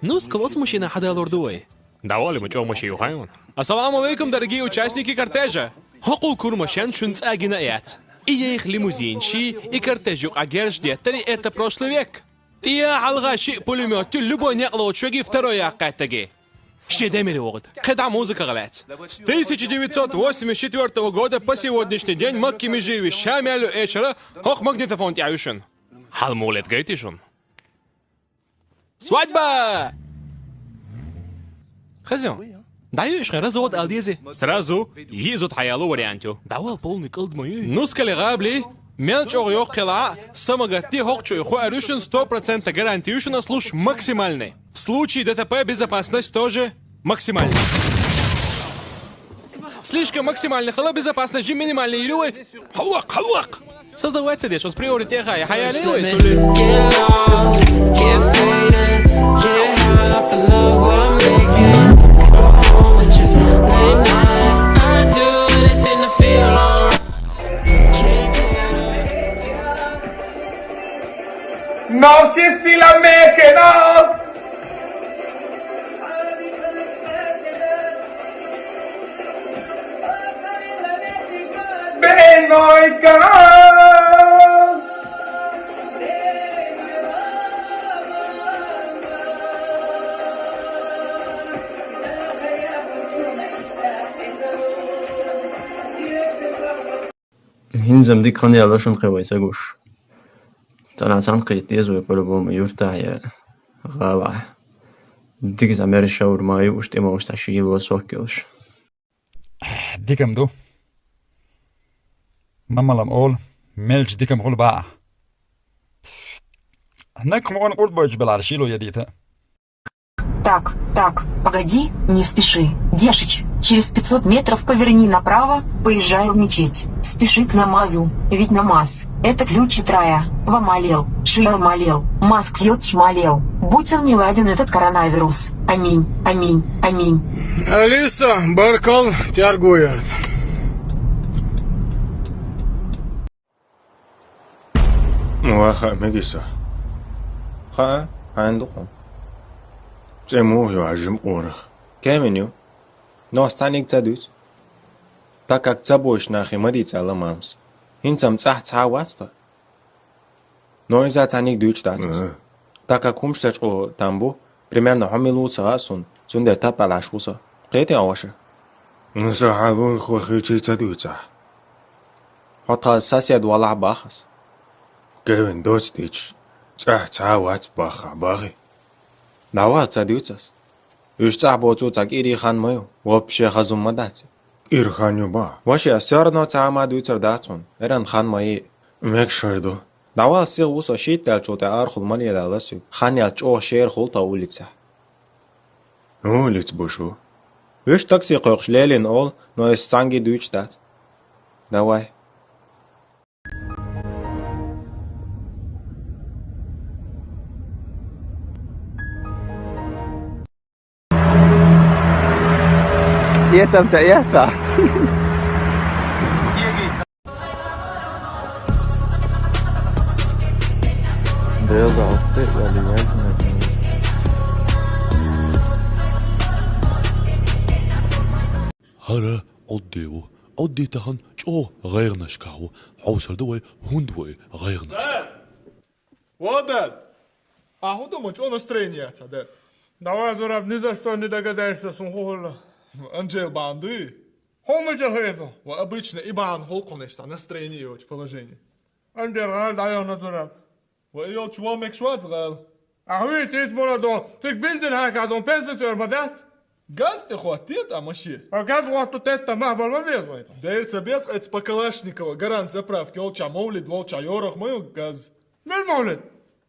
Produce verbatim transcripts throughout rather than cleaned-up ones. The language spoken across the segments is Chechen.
Ну, скал оцу машина хьадалур ду вай? Давали, ма чӀогӀа машина ю хьайна. Ассаламу алейкум, дорогие участники кортежа! ХӀокхул кура машен шуна цӀа гина а яц. И яйх лимузин ши, и кортеж юкъа герж деттари, это прошлый век. ТӀе хьалха шиъ пулемёт ю, любой некъ лоцуш веги второй яккхеттаги. Ши демир вогӀуд. Кхе дӀа музыка гӀалац. С тысяча девятьсот восемьдесят четвёртого года по сегодняшний день Макки Межиеви ша мел ю эшара хӀокху магнитофон тӀехь ю шуна. Хьал муха лет гайти шуна? Свадьба! Хазё. ДӀаюьйш хьайн развод ала дезий? Сразу йиъзуд хьаяло вариант ю. ДӀавал полный кӀалд ма юй. Нускале гӀабли, мел чӀогӀа йоккхула а, самагатти хӀокху чуй хуьар ю шуна сто процентов гарантия ю шуна слуш максимальный. В случае ДТП безопасность тоже максимальный. Слишком максимальный хила безопасность жи минимальный йили вай. Хьалвакх, хьалвакх! Создавать ца деш, оцу приоритет хьан, хьан яли вай цули? Noche si la meke, no! Beno e kanal! ХӀинца-м дика хан яьлла шуна кхин вай ца гуш. Цхьана цхьаьна кхета деза вай по-любому юьртахь я гӀалахь. Дика цхьа мерза шаурма ю, уьш тӀе ма уьш цхьа шийла сок йолуш. Дика-м ду. Мамалам олу, мелча дика-м хуьлу баа. Нагахь ма ван къурд бойтуш белахь шийла ядийта. Так, так, погоди, не спеши, Дешич, через пятьсот метров поверни направо, поезжай в мечеть. Спеши к намазу, ведь намаз — это ключ от рая. Ва малел, шиа малел, маск йоцч малел. Будь он не ладен этот коронавирус. Аминь, аминь, аминь. Алиса, баркал, тергуярд. Ва хаьа мегиса. Хаьа, хьайна ду-кх. ЦӀе муха ю хьан жима къонах? Кевин ю. Но ас цхьаьнниг ца дуьйцу. Так как ца бовзуш нахе ма дийца аьлла мамас. ХӀинца-м цӀахь цхьа а вац тхан. Но иза цхьаьнниг дуьйцуш дац аса. Ага. Так как хӀумаш тӀе чӀогӀа там бу, примерно хьо мила ву ца хаьа суна, цундела таппа лаш ву со. Кхетий хьо, ваша? Ну, со хьан лун хӀо хилчий ца дуьйцахь? Хьо тхан сосед валахь бах ас. Кевин, доцу дийцча, цӀахь цхьа а вац баххахь, бахий? ДӀавала, ца дуьйцу ас. Уьш цӀахь боцу цхьа кӀирий хан ма ю, вообще хаза хӀума ма дац. КӀира хан ю бах. Ваша, всё равно цхьа а ма дуьйцур дац хьуна, эрна хан ма йий. Мегаш хир ду. ДӀавала, сиха ву со, шийтта даьллачул тӀе арахула ма лела ас соьга. Хан яьлча чӀогӀа шера хуьлу тхан улицехь. Улица бу шу? Уьш такси кхойкхуш лелийна олу, но иза цхьаьнгге дуьйцуш дац. Давай. Эцам ца эца. Дела алсте вали вайзина. ХӀара Ӏудди ву. Ӏудди тахана чӀогӀа гӀайгӀанашкахь ву. Хьовсур ду вай, хӀунда ву и гӀайгӀанашкахь. Ва дад! Ахьа хӀун ду, ма чӀогӀа настроение яц хьан, дад? Давай, дураб, ни за что не догадаешься, сун хӀун хуьлу? Анжел бахьана дуй? ХӀун мича хету? Ва обычно и бахьана хуьлу кхунаш цхьа настроение йоцу положение. Анжел гӀала дӀайохна, дураб. Ва и йолчу вон мегаш вац гӀала. Ахьа вуьйцу иза мурадо, цига бензин хьаькхадо, пенсионер ма дац? Газ тӀе хӀоттийта а машен? Ва газ хӀотту тетта махбал ма беза вай. Дера ца беза, эца по Калашникова, гарант заправка йолчохь, мовлид волчохь йорах ма ю газ. Мел мовлид?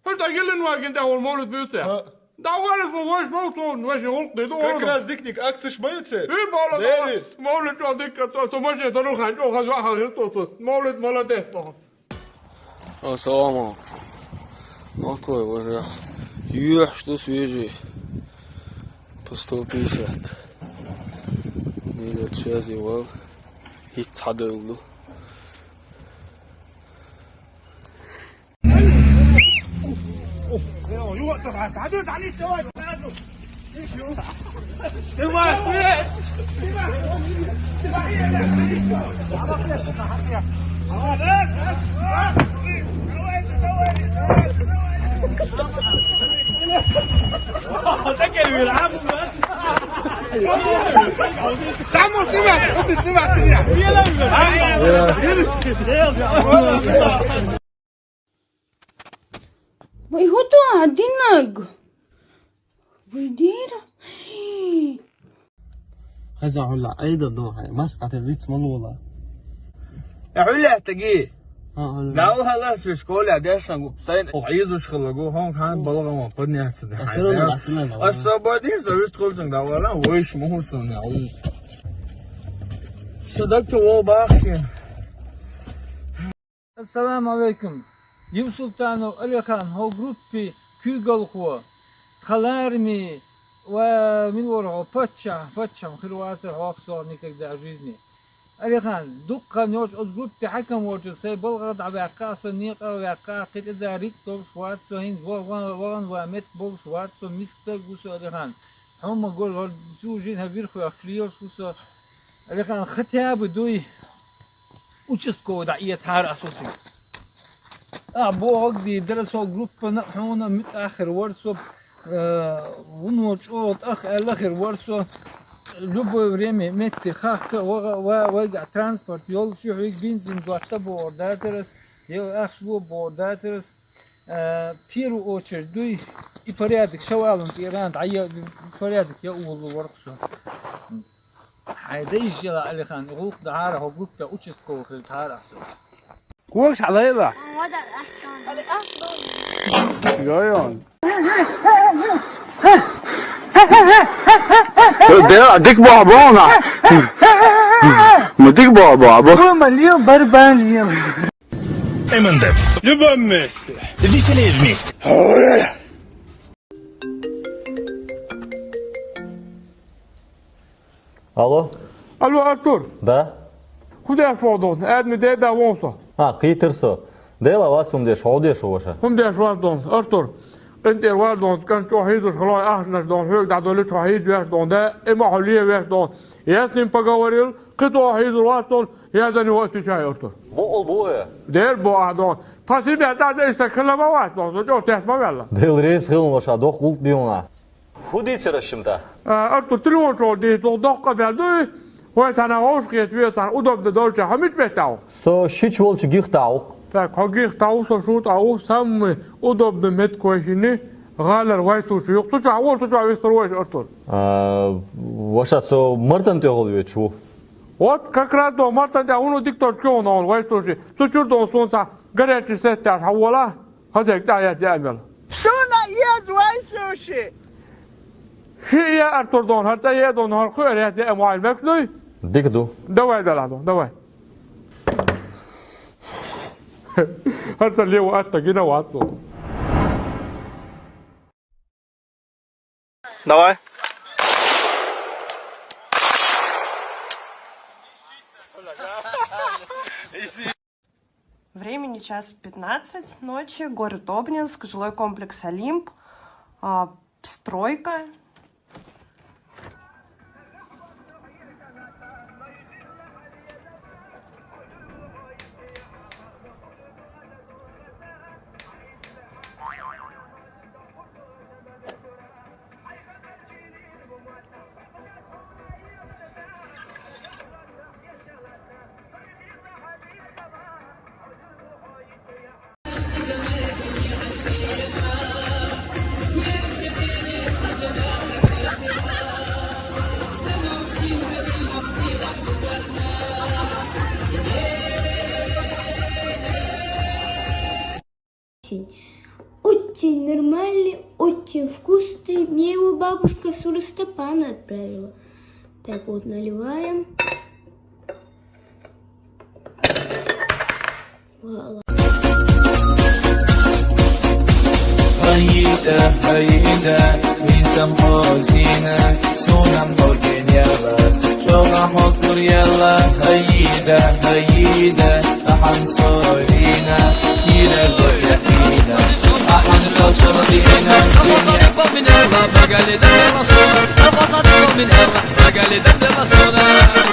ХӀунда гилин вагин тӀехула мовлид буьйцу? ХӀаъ. ДӀаваллалц ма вайша мовлид, вайша гӀуллакх дийр ду. Как раз дикник акцеш ма ю церан? И бала, Лели! Мовлид чӀогӀа дика, то, то машен, то рухайн чӀогӀа хаза вахьа хир, то, то. Мовлид молодец, боху. Ассаламу алейкум. Окей, вот я. Юаш, что свежий? По сто пятьдесят. Нет, сейчас я вал. Хит хадалду. Вай, хӀу ду а динаг? Вай, дера. Хаза хьула, айда ду хьай, мас къатал виц ма лула. Э, хьула тӀаги. ХӀа, хьула. Дав хьала су школа дешан гу. Сайн о Ӏизуш хала гу, хӀон хан балгъа ма подняться да. Освободи, со вист холжан давала, войш муху сун я. Шо даг чу во бахши. Ассаламу алейкум. Юсултанов Алихан, хӀо группи куьйгалхо, тха ларми ва милвар хӀо паччахь, паччахь хир вацар хьох сох никогда в жизни. Алихан, дуккха нёч оцу группи хьаькам волчу сай балгӀа дӀаваьккха а со, некъа а ваьккха а, кхин тӀе да рицкъ долуш вац со, хӀинца ваха-, ваха-, вахан ва метта болуш вац со, миска стаг ву со, Алихан. Хьо ма гур, хӀор цу жин хӀа вирхойх лелаш ву со. Алихан, хотя бы дуй. Участковый дӀаэцахьара ас ву цига. Ахьа бохург дийр дара со группана, хьуна муьтӀахь хир вара со, э, вуно чӀогӀа тӀах аьлла хир вара со. Любое время метте хахка, вага-, ва-, вайгахь транспорт йолуш ю, хьоьга бензин дотта бохур дацара ас, я ахча ло бохур дацара ас. Э, первую очередь дуй, и порядок, шавалун тӀера дӀая, порядок я уллу вара со. Хьайн дайша ела, Алихан, гӀуллакх дахьара, хӀо группа участковый хила тахьара аса. Когаш хьалайла? Йо, йо. Де, дик бохь бохна. Ма дик бохь бохь бо. Ма лил, барбан лил. М Н Д. В любом месте. Веселее вместе. Алло? Алло, Артур! Да? ХӀун деш ву дон? Адми деда вон со. А, кхийтар со. Дела вац хӀума деш, хьо деш ву ваша? ХӀума деш вац дон, Артур. КъинтӀера вар дон, кӀант чӀогӀа хьийзаш хилой, ахчанаш дон, хьоьга дӀадолуьйту хьо хьийза веш дон, да, и ма хьо ле веш дон. Я с ним поговорил, кхин чӀогӀа хьийзар вац дон, я за него отвечаю, Артур. Бо ол бо я? Дер бо а дон. Тха сибе дӀа деш ца хила ма вац дон, со чӀогӀа тес ма велла. Дел рейс хилла ваша, дох гулт дилна. ХӀун дийцар аш шимта? А, Артур, телефон чӀогӀа дийца, доккха бел дуй. Вай царна вовшахкхета ве царна удобно долча, хьо мича беттав? Со шич волчу гихтав. Так, хьо гихтав, со шуьтӀа ву, самый удобный метка вай шинни, гӀалара вай цу шу юкъа. Цу чохь вор, цу чохь вистар вайша, Артур. А, ваша, со Мартан тӀехула вечу ву. Вот, как раз до Мартан тӀехула дик точка вон вай цу ши. Цу чуьра до суна ца горячий сетташ хьавола. Хазек тӀаьхьа яц яа мел. Шуна еза вай суши. Ши е Артур дон, хӀара тӀе е дон, хӀара кхуьар яц яа муайр мекс дуй? Дика ду. Давай, дала дон, давай. ХӀара ца лево атта гина вацу. Давай. Времени час пятнадцать ночи, город Обнинск, жилой комплекс «Олимп», а, стройка. Очень, очень нормальный, очень вкусный. Мне его бабушка с Урыстапана отправила. Так вот, наливаем. Вала. Гьайда, гьайда, инсан хозина, сунам хӀорген яла, чола хӀокур яла, гьайда, гьайда, ахӀан сорина, ира гойла ина, ахӀан сочордина, дуния. قال لي دم للصورة.